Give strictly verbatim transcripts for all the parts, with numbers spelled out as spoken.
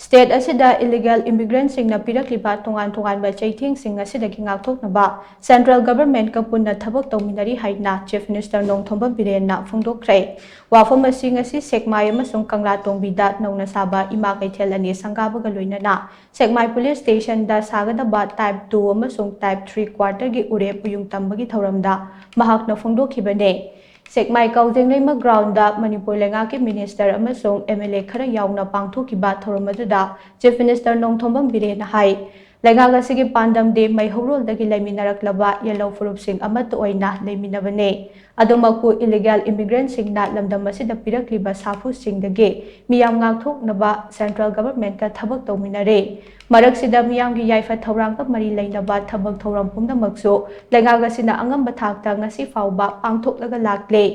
State ꯑꯁꯤꯗ illegal immigrantꯁꯤꯡꯅ ꯄꯤꯔꯛꯂꯤꯕ ꯇꯣꯉꯥꯟ ꯇꯣꯉꯥꯟꯕ ꯆꯩꯊꯦꯡꯁꯤꯡ ꯑꯁꯤꯗꯒꯤ ꯉꯥꯛꯊꯣꯛꯅꯕ central governmentꯀ ꯄꯨꯟꯅ ꯊꯕꯛ ꯇꯧꯃꯤꯟꯅꯔꯤ ꯍꯥꯏꯅ Chief Minister ꯅꯣꯡꯊꯣꯝꯕꯝ ꯕꯤꯔꯦꯟꯅ ꯐꯣꯡꯗꯣꯛꯈ꯭ꯔꯦ꯫ ꯋꯥꯐꯝ ꯑꯁꯤ ꯉꯁꯤ ꯁꯦꯛꯃꯥꯏ ꯑꯃꯁꯨꯡ ꯀꯪꯂꯥꯇꯣꯡꯕꯤꯗ ꯅꯧꯅ ꯁꯥꯕ ꯏꯃꯥ ꯀꯩꯊꯦꯜ ꯑꯅꯤ ꯁꯪꯒꯥꯕꯒ ꯂꯣꯏꯅꯅ ꯁꯦꯛꯃꯥꯏ Police Stationꯗ ꯁꯥꯒꯗꯕ Type two ꯑꯃꯁꯨꯡ Type three quarterꯒꯤ ꯎꯔꯦꯞ ꯎꯌꯨꯡ ꯇꯝꯕꯒꯤ ꯊꯧꯔꯝꯗ ꯃꯍꯥꯛꯅ ꯐꯣꯡꯗꯣꯛꯈꯤꯕꯅꯦ꯫ ꯁꯦꯛꯃꯥꯏ ꯀꯥꯎꯖꯦꯡꯂꯩꯃ groundꯗ ꯃꯅꯤꯄꯨꯔ ꯂꯩꯉꯥꯛꯀꯤ minister ꯑꯃꯁꯨꯡ MLA ꯈꯔ ꯌꯥꯎꯅ ꯄꯥꯡꯊꯣꯛꯈꯤꯕ ꯊꯧꯔꯝ ꯑꯗꯨꯗ Chief Minister ꯅꯣꯡꯊꯣꯝꯕꯝ ꯕꯤꯔꯦꯟꯅ ꯍꯥꯏ, ꯂꯩꯉꯥꯛ ꯑꯁꯤꯒꯤ ꯄꯥꯟꯗꯝꯗꯤ ꯃꯩꯍꯧꯔꯣꯜꯗꯒꯤ ꯂꯩꯃꯤꯟꯅꯔꯛꯂꯕ ꯌꯦꯜꯍꯧ ꯐꯨꯔꯨꯞꯁꯤꯡ ꯑꯃꯠꯇ ꯑꯣꯏꯅ ꯂꯩꯃꯤꯟꯅꯕꯅꯦ꯫ ꯑꯗꯨꯃꯛꯄꯨ illegal immigrantꯁꯤꯡꯅ ꯂꯝꯗꯝ ꯑꯁꯤꯗ ꯄꯤꯔꯛꯂꯤꯕ ꯁꯥꯐꯨꯁꯤꯡꯗꯒꯤ ꯃꯤꯌꯥꯝ ꯉꯥꯛꯊꯣꯛꯅꯕ central governmentꯀ ꯊꯕꯛ ꯇꯧꯃꯤꯟꯅꯔꯦ꯫ ꯃꯔꯛꯁꯤꯗ ꯃꯤꯌꯥꯝꯒꯤ ꯌꯥꯏꯐ ꯊꯧꯔꯥꯡꯒ ꯃꯔꯤ ꯂꯩꯅꯕ ꯊꯕꯛ ꯊꯧꯔꯝ ꯄꯨꯝꯅꯃꯛꯁꯨ ꯂꯩꯉꯥꯛ ꯑꯁꯤꯅ ꯑꯉꯝꯕ ꯊꯥꯛꯇ ꯉꯁꯤ ꯐꯥꯎꯕ ꯄꯥꯡꯊꯣꯛꯂꯒ ꯂꯥꯛꯂꯦ꯫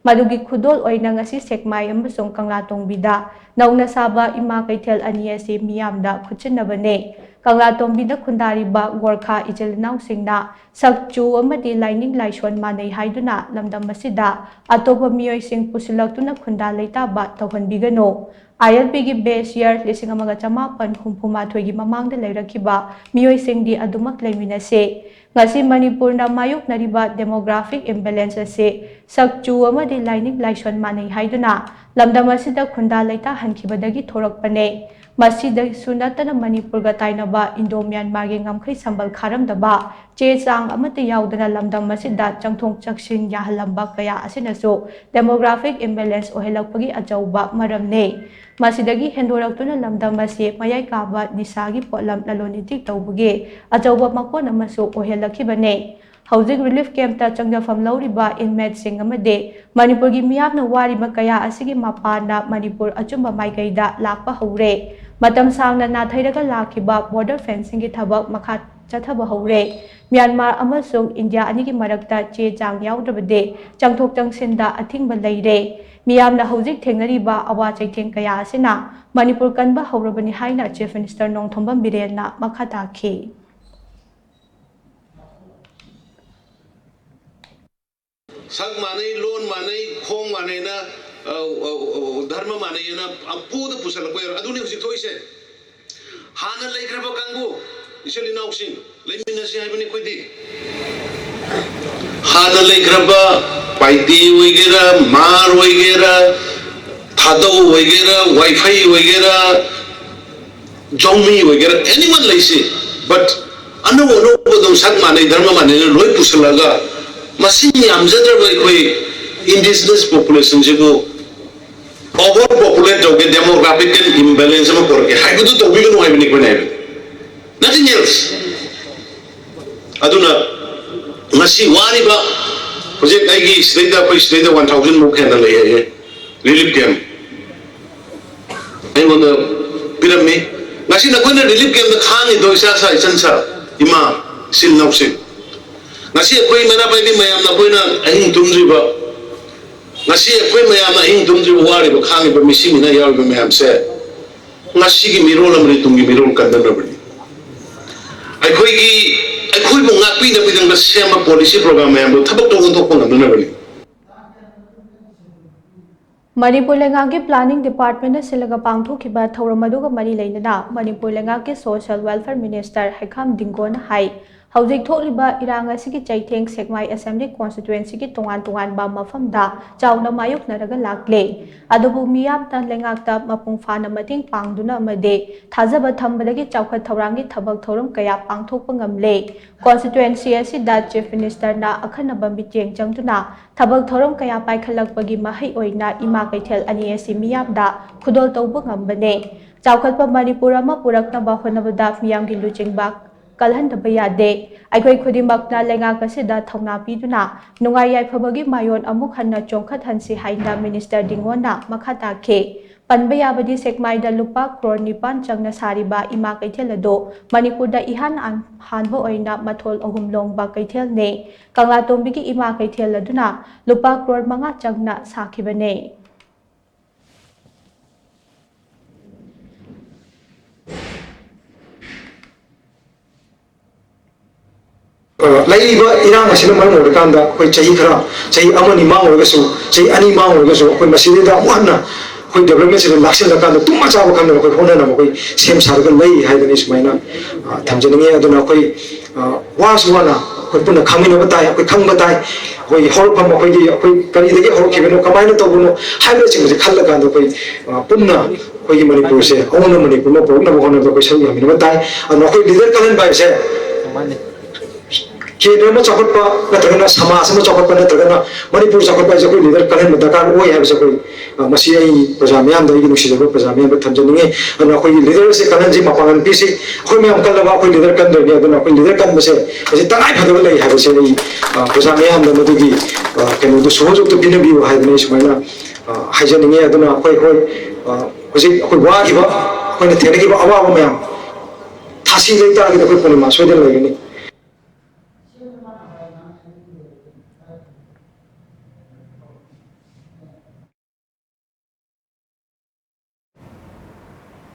ꯃꯗꯨꯒꯤ ꯈꯨꯗꯣꯜ ꯑꯣꯏꯅ ꯉꯁꯤ ꯁꯦꯛꯃꯥꯏ ꯑꯃꯁꯨꯡ ꯀꯪꯂꯥꯇꯣꯡꯕꯤꯗ ꯅꯧꯅ ꯁꯥꯕ ꯏꯃꯥ ꯀꯩꯊꯦꯜ ꯑꯅꯤ ꯑꯁꯤ ꯃꯤꯌꯥꯝꯗ ꯈꯨꯠꯁꯤꯟꯅꯕꯅꯦ꯫ ꯀꯪꯂꯥꯇꯣꯡꯕꯤꯗ ꯈꯨꯟꯗꯥꯔꯤꯕ ꯒꯣꯔꯈꯥ ꯏꯆꯤꯜ ꯏꯅꯥꯎꯁꯤꯡꯅ ꯁꯛꯆꯨ ꯑꯃꯗꯤ ꯂꯥꯏꯅꯤꯡ ꯂꯥꯏꯁꯣꯟ ꯃꯥꯟꯅꯩ ꯍꯥꯏꯗꯨꯅ ꯂꯝꯗꯝ ꯑꯁꯤꯗ ꯑꯇꯣꯞꯄ ꯃꯤꯑꯣꯏꯁꯤꯡ ꯄꯨꯁꯤꯜꯂꯛꯇꯨꯅ ꯈꯨꯟꯗꯥ ꯂꯩꯇꯥꯕ ꯇꯧꯍꯟꯕꯤꯒꯅꯨ꯫ ILPꯒꯤ base year ꯂꯤꯁꯤꯡ ꯑꯃꯒ ꯆꯃꯥꯄꯟ ꯍꯨꯝꯐꯨ ꯃꯥꯊꯣꯏꯒꯤ ꯃꯃꯥꯡꯗ ꯂꯩꯔꯛꯈꯤꯕ ꯃꯤꯑꯣꯏꯁꯤꯡꯗꯤ ꯑꯗꯨꯃꯛ ꯂꯩꯃꯤꯟꯅꯁꯦ꯫ ꯉꯁꯤ ꯃꯅꯤꯄꯨꯔꯅ ꯃꯥꯌꯣꯛꯅꯔꯤꯕ demographic imbalance ꯑꯁꯤ ꯁꯛꯆꯨ ꯑꯃꯗꯤ ꯂꯥꯏꯅꯤꯡ ꯂꯥꯏꯁꯣꯟ ꯃꯥꯟꯅꯩ ꯍꯥꯏꯗꯨꯅ ꯂꯝꯗꯝ ꯑꯁꯤꯗ ꯈꯨꯟꯗꯥ ꯂꯩꯇꯥꯍꯟꯈꯤꯕꯗꯒꯤ ꯊꯣꯔꯛꯄꯅꯦ꯫ ꯃꯁꯤꯗꯁꯨ ꯅꯠꯇꯅ ꯃꯅꯤꯄꯨꯔꯒ ꯇꯥꯏꯅꯕ Indo Myanmarꯒꯤ ꯉꯝꯈꯩ ꯁꯝꯕꯜ ꯈꯥꯔꯝꯗꯕ ꯆꯦ ꯆꯥꯡ ꯑꯃꯠꯇ ꯌꯥꯎꯗꯅ ꯂꯝꯗꯝ ꯑꯁꯤꯗ ꯆꯪꯊꯣꯛ ꯆꯪꯁꯤꯟ ꯌꯥꯍꯜꯂꯝꯕ ꯀꯌꯥ ꯑꯁꯤꯅꯁꯨ demographic imbalance ꯑꯣꯏꯍꯜꯂꯛꯄꯒꯤ ꯑꯆꯧꯕ ꯃꯔꯝꯅꯦ꯫ ꯃꯁꯤꯗꯒꯤ ꯍꯦꯟꯗꯣꯔꯛꯇꯨꯅ ꯂꯝꯗꯝ ꯑꯁꯤ ꯃꯌꯥꯏ ꯀꯥꯕ ꯅꯤꯁꯥꯒꯤ ꯄꯣꯠꯂꯝ ꯂꯂꯣꯟ ꯏꯇꯤꯛ ꯇꯧꯕꯒꯤ ꯑꯆꯧꯕ ꯃꯀꯣꯟ ꯑꯃꯁꯨ ꯑꯣꯏꯍꯜꯂꯛꯈꯤꯕꯅꯦ꯫ ꯍꯧꯖꯤꯛ relief campꯇ ꯆꯪꯖꯐꯝ ꯂꯧꯔꯤꯕ inmateꯁꯤꯡ ꯑꯃꯗꯤ ꯃꯅꯤꯄꯨꯔꯒꯤ ꯃꯤꯌꯥꯝꯅ ꯋꯥꯔꯤꯕ ꯀꯌꯥ ꯑꯁꯤꯒꯤ ꯃꯄꯥꯟꯅ ꯃꯅꯤꯄꯨꯔ ꯑꯆꯨꯝꯕ ꯃꯥꯏꯀꯩꯗ ꯂꯥꯛꯄ ꯍꯧꯔꯦ꯫ ꯃꯇꯝ ꯁꯥꯡꯅ ꯅꯥꯊꯩꯔꯒ ꯂꯥꯛꯈꯤꯕ border fencingꯒꯤ ꯊꯕꯛ ꯃꯈꯥ ꯆꯠꯊꯕ ꯍꯧꯔꯦ꯫ ꯃ꯭ꯌꯥꯟꯃꯥꯔ ꯑꯃꯁꯨꯡ ꯏꯟꯗꯤꯌꯥ ꯑꯅꯤꯒꯤ ꯃꯔꯛꯇ ꯆꯦ ꯆꯥꯡ ꯌꯥꯎꯗ꯭ꯔꯕꯗꯤ ꯆꯪꯊꯣꯛ ꯆꯪꯁꯤꯟꯗ ꯑꯊꯤꯡꯕ ꯂꯩꯔꯦ꯫ ꯃꯤꯌꯥꯝꯅ ꯍꯧꯖꯤꯛ ꯊꯦꯡꯅꯔꯤꯕ ꯑꯋꯥ ꯆꯩꯊꯦꯡ ꯀꯌꯥ ꯑꯁꯤꯅ ꯃꯅꯤꯄꯨꯔ ꯀꯟꯕ ꯍꯧꯔꯕꯅꯤ ꯍꯥꯏꯅ Chief Minister ꯅꯣꯡꯊꯣꯝꯕꯝ ꯕꯤꯔꯦꯟꯅ ꯃꯈꯥ ꯇꯥꯈꯤ꯫ ꯁꯛ ꯃꯥꯟꯅꯩ, ꯂꯣꯟ ꯃꯥꯟꯅꯩ, ꯈꯣꯡ ꯃꯥꯟꯅꯩꯅ, ꯑ, ꯑ, ꯑ, ꯙꯔꯃ ꯃꯥꯟꯅꯩꯅ ꯄꯨꯗ ꯄꯨꯁꯜꯂꯛꯄ ꯌꯥꯔꯣꯏ꯫ ꯑꯗꯨꯅꯤ ꯍꯧꯖꯤꯛ ꯊꯣꯛꯏꯁꯦ꯫ ꯍꯥꯟꯅ ꯂꯩꯈ꯭ꯔꯕ ꯀꯥꯡꯕꯨ, ꯏꯆꯤꯜ ꯏꯅꯥꯎꯁꯤꯡ, ꯂꯩꯃꯤꯟꯅꯁꯤ ꯍꯥꯏꯕꯅꯤ ꯑꯩꯈꯣꯏꯗꯤ꯫ ꯍꯥꯟꯅ ꯂꯩꯈ꯭ꯔꯕ ꯄꯥꯏꯗꯦ ꯑꯣꯏꯒꯦꯔꯥ, ꯃꯥꯔ ꯑꯣꯏꯒꯦꯔꯥ, ꯊꯥꯗꯧ ꯑꯣꯏꯒꯦꯔꯥ, ꯋꯥꯏꯐꯩ ꯑꯣꯏꯒꯦꯔꯥ, ꯖꯣꯡꯃꯤ ꯑꯣꯏꯒꯦꯔꯥ, ꯑꯦꯅꯤꯃꯟ ꯂꯩꯁꯤ꯫ But ꯑꯅꯧ ꯑꯅꯧꯕ ꯑꯗꯨꯝ ꯁꯛ ꯃꯥꯟꯅꯩ, ꯙꯔꯃ ꯃꯥꯟꯅꯩꯅ ꯂꯣꯏ ꯄꯨꯁꯜꯂꯒ, ꯃꯁꯤꯡ ꯌꯥꯝꯖꯗ꯭ꯔꯕ ꯑꯩꯈꯣꯏ indigenous populationꯁꯤꯕꯨ over populate ꯇꯧꯒꯦ, demographical imbalance ꯑꯃ ꯄꯨꯔꯛꯀꯦ ꯍꯥꯏꯕꯗꯨ ꯇꯧꯕꯤꯒꯅꯨ ꯍꯥꯏꯕꯅꯤ ꯑꯩꯈꯣꯏꯅ ꯍꯥꯏꯕꯗꯤ꯫ Nothing else. ꯑꯗꯨꯅ ꯉꯁꯤ ꯋꯥꯔꯤꯕ, ꯍꯧꯖꯤꯛ ꯑꯩꯒꯤ ꯁꯤꯗꯩꯗ, ꯑꯩꯈꯣꯏ ꯁꯤꯗꯩꯗ one thousand ꯃꯨꯛ ꯍꯦꯟꯅ ꯂꯩ ꯍꯥꯏꯌꯦ, relief camp ꯑꯩꯉꯣꯟꯗ ꯄꯤꯔꯝꯃꯤ꯫ ꯉꯁꯤ ꯅꯈꯣꯏꯅ relief campꯇ ꯈꯥꯡꯉꯤꯗꯣ, ꯏꯆꯥ ꯁꯥ, ꯏꯆꯟ ꯁꯥ, ꯏꯃꯥ, ꯏꯆꯤꯜ ꯏꯅꯥꯎꯁꯤꯡ, ꯉꯁꯤ ꯑꯩꯈꯣꯏ ꯃꯩꯔꯥ ꯄꯥꯏꯕꯤ ꯃꯌꯥꯝꯅ ꯑꯩꯈꯣꯏꯅ ꯑꯍꯤꯡ ꯇꯨꯝꯗ꯭ꯔꯤꯕ, ꯉꯁꯤ ꯑꯩꯈꯣꯏ ꯃꯌꯥꯝꯅ ꯑꯍꯤꯡ ꯇꯨꯝꯗ꯭ꯔꯤꯕ, ꯋꯥꯔꯤꯕ, ꯈꯥꯡꯉꯤꯕ, ꯃꯤꯁꯤ ꯃꯤꯅ ꯌꯥꯎꯔꯤꯕ ꯃꯌꯥꯝꯁꯦ ꯉꯁꯤꯒꯤ ꯃꯤꯔꯣꯜ ꯑꯃꯗꯤ ꯇꯨꯡꯒꯤ ꯃꯤꯔꯣꯜ ꯀꯟꯅꯅꯕꯅꯤ꯫ ꯑꯩꯈꯣꯏꯒꯤ, ꯑꯩꯈꯣꯏꯕꯨ ꯉꯥꯛꯄꯤꯅꯕꯒꯤꯗꯃꯛꯇ ꯁꯦꯝꯕ policy program ꯃꯌꯥꯝꯗꯨ ꯊꯕꯛꯇ ꯑꯣꯟꯊꯣꯛꯄ ꯉꯝꯅꯅꯕꯅꯤ꯫ ꯃꯅꯤꯄꯨꯔ ꯂꯩꯉꯥꯛꯀꯤ planning departmentꯅ ꯁꯤꯜꯂꯒ ꯄꯥꯡꯊꯣꯛꯈꯤꯕ ꯊꯧꯔꯝ ꯑꯗꯨꯒ ꯃꯔꯤ ꯂꯩꯅꯅ ꯃꯅꯤꯄꯨꯔ ꯂꯩꯉꯥꯛꯀꯤ social welfare minister ꯍꯩꯈꯥꯝ ꯗꯤꯡꯒꯣꯟꯅ ꯍꯥꯏ, ꯍꯧꯖꯤꯛ ꯊꯣꯛꯂꯤꯕ ꯏꯔꯥꯡ ꯑꯁꯤꯒꯤ ꯆꯩꯊꯦꯡ ꯁꯦꯛꯃꯥꯏ assembly constituencyꯒꯤ ꯇꯣꯉꯥꯟ ꯇꯣꯉꯥꯟꯕ ꯃꯐꯝꯗ ꯆꯥꯎꯅ ꯃꯥꯌꯣꯛꯅꯔꯒ ꯂꯥꯛꯂꯦ꯫ ꯑꯗꯨꯕꯨ ꯃꯤꯌꯥꯝꯅ ꯂꯩꯉꯥꯛꯇ ꯃꯄꯨꯡ ꯐꯥꯅ ꯃꯇꯦꯡ ꯄꯥꯡꯗꯨꯅ ꯑꯃꯗꯤ ꯊꯥꯖꯕ ꯊꯝꯕꯗꯒꯤ ꯆꯥꯎꯈꯠ ꯊꯧꯔꯥꯡꯒꯤ ꯊꯕꯛ ꯊꯧꯔꯝ ꯀꯌꯥ ꯄꯥꯡꯊꯣꯛꯄ ꯉꯝꯂꯦ꯫ Constituency ꯑꯁꯤꯗ Chief Ministerꯅ ꯑꯈꯟꯅꯕ ꯃꯤꯠꯌꯦꯡ ꯆꯪꯗꯨꯅ ꯊꯕꯛ ꯊꯧꯔꯝ ꯀꯌꯥ ꯄꯥꯏꯈꯠꯂꯛꯄꯒꯤ ꯃꯍꯩ ꯑꯣꯏꯅ ꯏꯃꯥ ꯀꯩꯊꯦꯜ ꯑꯅꯤ ꯑꯁꯤ ꯃꯤꯌꯥꯝꯗ ꯈꯨꯗꯣꯜ ꯇꯧꯕ ꯉꯝꯕꯅꯦ꯫ ꯆꯥꯎꯈꯠꯄ ꯃꯅꯤꯄꯨꯔ ꯑꯃ ꯄꯨꯔꯛꯅꯕ ꯍꯣꯠꯅꯕꯗ ꯃꯤꯌꯥꯝꯒꯤ ꯂꯨꯆꯤꯡꯕ ꯀꯜꯍꯟꯗꯕ ꯌꯥꯗꯦ꯫ ꯑꯩꯈꯣꯏ ꯈꯨꯗꯤꯡꯃꯛꯅ ꯂꯩꯉꯥꯛ ꯑꯁꯤꯗ ꯊꯧꯅꯥ ꯄꯤꯗꯨꯅ ꯅꯨꯡꯉꯥꯏ ꯌꯥꯏꯐꯕꯒꯤ ꯃꯥꯏꯑꯣꯟ ꯑꯃꯨꯛ ꯍꯟꯅ ꯆꯣꯡꯈꯠꯍꯟꯁꯤ ꯍꯥꯏꯅ Minister ꯗꯤꯡꯒꯣꯟꯅ ꯃꯈꯥ ꯇꯥꯈꯤ꯫ ꯄꯟꯕ ꯌꯥꯕꯗꯤ ꯁꯦꯛꯃꯥꯏꯗ ꯂꯨꯄꯥ ꯀ꯭ꯔꯣꯔ ꯅꯤꯄꯥꯟ ꯆꯪꯅ ꯁꯥꯔꯤꯕ ꯏꯃꯥ ꯀꯩꯊꯦꯜ ꯑꯗꯨ ꯃꯅꯤꯄꯨꯔꯗ ꯏꯍꯥꯟ ꯍꯥꯟꯕ ꯑꯣꯏꯅ ꯃꯊꯣꯜ ꯑꯍꯨꯝ ꯂꯣꯡꯕ ꯀꯩꯊꯦꯜꯅꯤ꯫ ꯀꯪꯂꯥꯇꯣꯝꯕꯤꯒꯤ ꯏꯃꯥ ꯀꯩꯊꯦꯜ ꯑꯗꯨꯅ ꯂꯨꯄꯥ ꯀ꯭ꯔꯣꯔ ꯃꯉꯥ ꯆꯪꯅ ꯁꯥꯈꯤꯕꯅꯤ꯫ ꯂꯩꯔꯤꯕ ꯏꯔꯥꯡ ꯑꯁꯤꯅ ꯃꯔꯝ ꯑꯣꯏꯔꯀꯥꯟꯗ ꯑꯩꯈꯣꯏ ꯆꯍꯤ ꯈꯔ, ꯆꯍꯤ ꯑꯃꯅꯤ ꯃꯥꯡꯂꯨꯔꯒꯁꯨ, ꯆꯍꯤ ꯑꯅꯤ ꯃꯥꯡꯂꯨꯔꯒꯁꯨ ꯑꯩꯈꯣꯏ ꯃꯁꯤꯗꯩꯗ ꯑꯃꯨꯛ ꯍꯟꯅ ꯑꯩꯈꯣꯏ ꯗꯦꯕꯂꯞꯃꯦꯟꯁꯤꯗ ꯂꯥꯛꯁꯤꯜꯂꯀꯥꯟꯗ ꯇꯨꯝꯕ ꯆꯥꯕ ꯈꯪꯗꯅ ꯑꯩꯈꯣꯏ ꯍꯣꯠꯅꯅꯕ ꯑꯩꯈꯣꯏ ꯁꯦꯝ ꯁꯥꯔꯒ ꯂꯩ ꯍꯥꯏꯗꯅ ꯑꯩ ꯁꯨꯃꯥꯏꯅ, ꯑ, ꯊꯝꯖꯅꯤꯡꯉꯤ꯫ ꯑꯗꯨꯅ ꯑꯩꯈꯣꯏ, ꯑ, ꯋꯥꯁꯨ ꯋꯥꯅ ꯑꯩꯈꯣꯏ ꯄꯨꯟꯅ ꯈꯪꯃꯤꯟꯅꯕ ꯇꯥꯏ, ꯑꯩꯈꯣꯏ ꯈꯪꯕ ꯇꯥꯏ, ꯑꯩꯈꯣꯏꯒꯤ ꯍꯧꯔꯛꯐꯝ, ꯑꯩꯈꯣꯏꯒꯤ, ꯑꯩꯈꯣꯏ ꯀꯔꯤꯗꯒꯤ ꯍꯧꯔꯛꯈꯤꯕꯅꯣ, ꯀꯃꯥꯏꯅ ꯇꯧꯕꯅꯣ ꯍꯥꯏꯕꯅꯆꯤꯡꯕꯁꯦ ꯈꯜꯂꯀꯥꯟꯗ ꯑꯩꯈꯣꯏ, ꯑ, ꯄꯨꯟꯅ ꯑꯩꯈꯣꯏꯒꯤ ꯃꯅꯤꯄꯨꯔꯁꯦ ꯑꯑꯣꯟꯕ ꯃꯅꯤꯄꯨꯔ ꯑꯃ ꯄꯨꯔꯛꯅꯕ ꯍꯣꯠꯅꯕꯗ ꯑꯩꯈꯣꯏ ꯁꯔꯨꯛ ꯌꯥꯃꯤꯟꯅꯕ ꯇꯥꯏ꯫ ꯑꯗꯨꯅ ꯑꯩꯈꯣꯏ ꯂꯤꯗꯔ ꯀꯜꯍꯟꯕ ꯍꯥꯏꯕꯁꯦ ꯀꯦꯟꯗ꯭ꯔ ꯑꯃ ꯆꯥꯎꯈꯠꯄ ꯅꯠꯇ꯭ꯔꯒꯅ ꯁꯃꯥꯖ ꯑꯃ ꯆꯥꯎꯈꯠꯄ ꯅꯠꯇ꯭ꯔꯒꯅ ꯃꯅꯤꯄꯨꯔ ꯆꯥꯎꯈꯠꯄ ꯍꯥꯏꯁꯦ ꯑꯩꯈꯣꯏ ꯂꯤꯗꯔ ꯀꯜꯍꯟꯕ ꯗꯔꯀꯥꯔ ꯑꯣꯏ ꯍꯥꯏꯕꯁꯦ ꯑꯩꯈꯣꯏ, ꯑ, ꯃꯁꯤ ꯑꯩ ꯄ꯭ꯔꯖꯥ ꯃꯤꯌꯥꯝꯗ, ꯑꯩꯒꯤ ꯅꯨꯡꯁꯤꯖꯕ ꯄ꯭ꯔꯖꯥ ꯃꯤꯌꯥꯝꯗ ꯊꯝꯖꯅꯤꯡꯉꯤ꯫ ꯑꯗꯨꯅ ꯑꯩꯈꯣꯏꯒꯤ ꯂꯤꯗꯔꯁꯦ ꯀꯜꯍꯟꯁꯤ, ꯃꯄꯥꯡꯒꯜ ꯄꯤꯁꯤ꯫ ꯑꯩꯈꯣꯏ ꯃꯌꯥꯝ ꯀꯜꯂꯕ ꯑꯩꯈꯣꯏ ꯂꯤꯗꯔ ꯀꯟꯗꯣꯏꯅꯤ꯫ ꯑꯗꯨꯅ ꯑꯩꯈꯣꯏ ꯂꯤꯗꯔ ꯀꯟꯕꯁꯦ ꯃꯁꯤ ꯇꯉꯥꯏ ꯐꯗꯕ ꯂꯩ ꯍꯥꯏꯕꯁꯦ ꯑꯩ, ꯑ, ꯄ꯭ꯔꯖꯥ ꯃꯤꯌꯥꯝꯗ ꯃꯗꯨꯒꯤ, ꯑ, ꯀꯩꯅꯣꯗꯨ ꯁꯨꯍꯣꯖꯣꯛꯇꯨ ꯄꯤꯅꯕꯤꯌꯨ ꯍꯥꯏꯗꯅ ꯑꯩ ꯁꯨꯃꯥꯏꯅ, ꯑ, ꯍꯥꯏꯖꯅꯤꯡꯉꯤ꯫ ꯑꯗꯨꯅ ꯑꯩꯈꯣꯏ, ꯍꯣꯏ, ꯑ, ꯍꯧꯖꯤꯛ ꯑꯩꯈꯣꯏ ꯋꯥꯈꯤꯕ, ꯑꯩꯈꯣꯏꯅ ꯊꯦꯡꯅꯈꯤꯕ ꯑꯋꯥꯕ ꯃꯌꯥꯝ ꯊꯥꯁꯤ ꯂꯩ ꯇꯥꯔꯒꯗꯤ ꯑꯩꯈꯣꯏ ꯄꯨꯔꯅꯤꯃꯥ ꯁꯣꯏꯗꯅ ꯂꯩꯒꯅꯤ꯫